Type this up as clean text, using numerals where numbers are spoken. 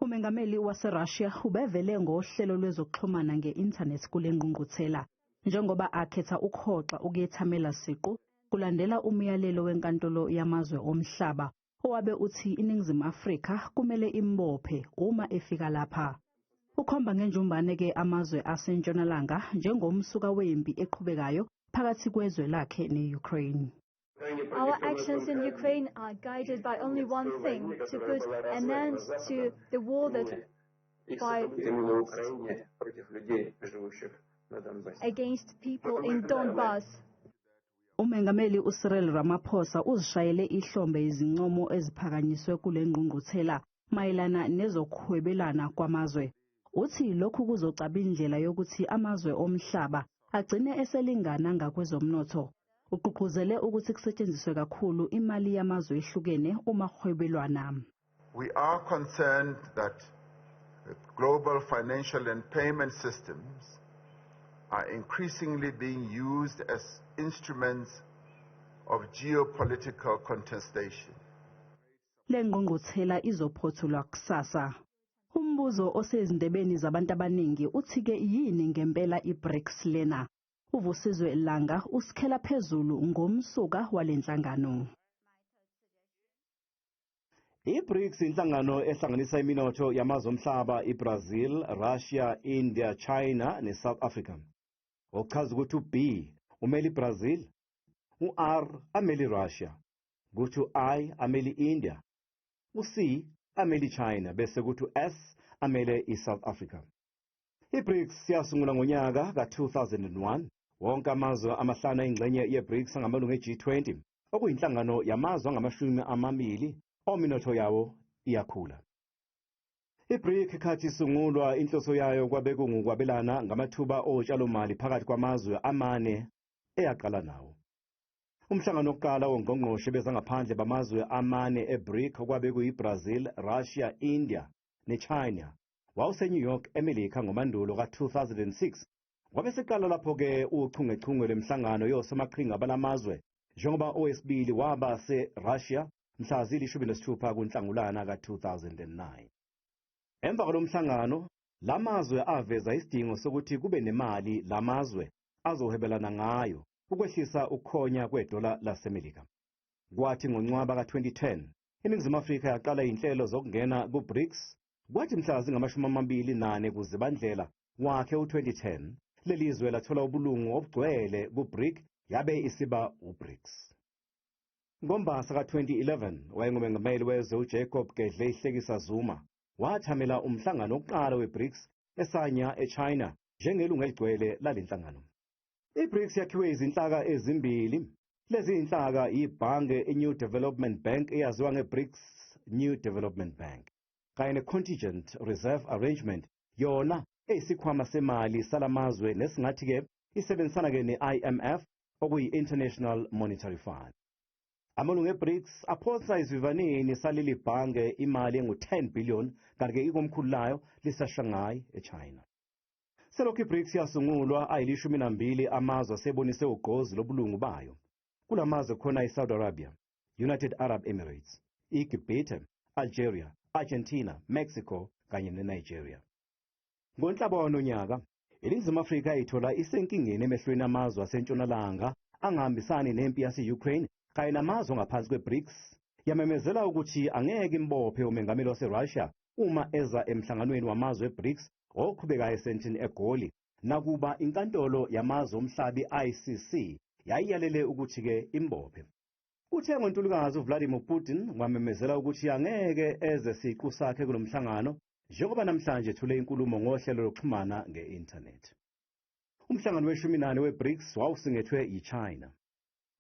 Umengameli waseRussia ubevele ngohlelo lwezokuxhumana nge-inthanethi kule ngqungquthela, njengoba akhetha ukuhoxa ukuyethamela siqu kulandela umyalelo wenkantolo yamazwe omhlaba owabe uthi iNingizimu Afrika kumele imbophe uma efika lapha. Ukhomba ngenjumbane-ke amazwe asentshonalanga njengomsuka wempi eqhubekayo phakathi kwezwe lakhe ne-Ukraine. Our actions in Ukraine are guided by only one thing, to put an end to the war that by against people in Donbass. Umengameli uCyril Ramaphosa uzishayele ihlombe izincomo eziphakanyiswe kule ngqungquthela mayelana nezokuhwebelana kwamazwe. Uthi lokhu kuzocaba indlela yokuthi amazwe omhlaba agcine eselingana ngakwezomnotho. Ugqugquzele ukuthi kusetshenziswe kakhulu imali yamazwe ehlukene uma kuhwebelwana. We are concerned that the global financial and payment systems are increasingly being used as instruments of geopolitical contestation. Le ngqungquthela izophothulwa kusasa. Umbuzo osezindebeni zabantu abaningi uthi-ke yini ngempela i-BRICS lena? UVusizwe Langa usikhela phezulu ngomsuka walenhlangano. I-BRICS inhlangano ehlanganisa iminotho yamazwe omhlaba iBrazil, Russia, India, China neSouth Africa. Okuchaza ukuthi u-B umele iBrazil, u-R amele iRussia, kuthi u-I amele i-India, u-C amele iChina bese kuthi u-S amele iSouth Africa. I-BRICS yasungulwa ngonyaka ka-2001. Wonke amazwe amahlanu ayingxenye ye-BRICS angamalungu e-G20, okuyinhlangano yamazwe angamashumi 20 ominotho yawo iyakhula. I-BRIC khathi isungulwa, inhloso yayo kwabe kungukwabelana ngamathuba otshalomali phakathi kwamazwe amane eyaqala nawo. Umhlangano wokuqala wongqongqoshe bezangaphandle bamazwe amane e-BRIC, okwabe kuyi-Brazil, Russia, India ne-China, wawuse-New York eMelika ngoMandulo ka-2006. Kwabe seqala lapho-ke uchungechunge lwemihlangano yosomaqhinga balamazwe, njengoba owesibili waba se-Russia mhla zili-16 kuNhlangulana ka-2009. Emva kwalo mhlangano, lamazwe aveza isidingo sokuthi kube nemali lamazwe azohwebelana ngayo ukwehlisa ukukhonya kwedola laseMelika. Kwathi ngoNcwaba ka-2010 iNingizimu Afrika yaqala iy'nhlelo zokungena ku-BRICS. Kwathi mhla zingama-24 kuZibandlela wakhe u-2010, leli zwe lathola ubulungu obugcwele ku-BRIC, yabe isiba u-BRICS. NgoMbasa ka-2011 wayengumengameli wezwe uJacob Gedleyihlekisa Zuma wathamela umhlangano wokuqala we-BRICS eSanya eChina njengelungu eligcwele lalenhlangano. I-BRICS yakhiwe izinhlaka ezimbili. Lezi inhlaka ibhange i-New Development Bank, eyaziwa nge-BRICS New Development Bank, kanye ne-Contingent Reserve Arrangement, yona eyisikhwama semali salamazwe nesingathi-ke isebenzisana-ke ne-IMF, okuyi-International Monetary Fund. Amalungu e-BRICS aphonsa isivivaneni saleli bhange imali engu-10 billion, kanti-ke ikomkhulu layo lisa-Shanghai eChina. Selokhu i-BRICS yasungulwa, ayi-12 amazwe asebonise ugqozi lobulungu bayo. Kula mazwe khona i-Saudi Arabia, United Arab Emirates, iGibhithe, Algeria, Argentina, Mexico kanye neNigeria. NgoNhlaba wanonyaka iNingizimu Afrika ithola isenkingeni emehlweni amazwe asentshonalanga angahambisani nempi yase-Ukraine kanye namazwe ngaphansi kwe-BRICS. Yamemezela ukuthi angeke imbophe umengameli wase-Russia uma eza emhlanganweni wamazwe e-BRICS oqhubekayo eSandton eGoli, nakuba inkantolo yamazwe omhlaba i-ICC yayiyalele ukuthi-ke imbophe. Kuthe ngoNtulikazi uVladimir Putin wamemezela ukuthi angeke eze siqu sakhe kulo mhlangano, njengoba namhlanje ethule inkulumo ngohlelo lokuxhumana nge-inthanethi. Umhlangano weshumi nane we-BRICS wawusingethwe yi-China.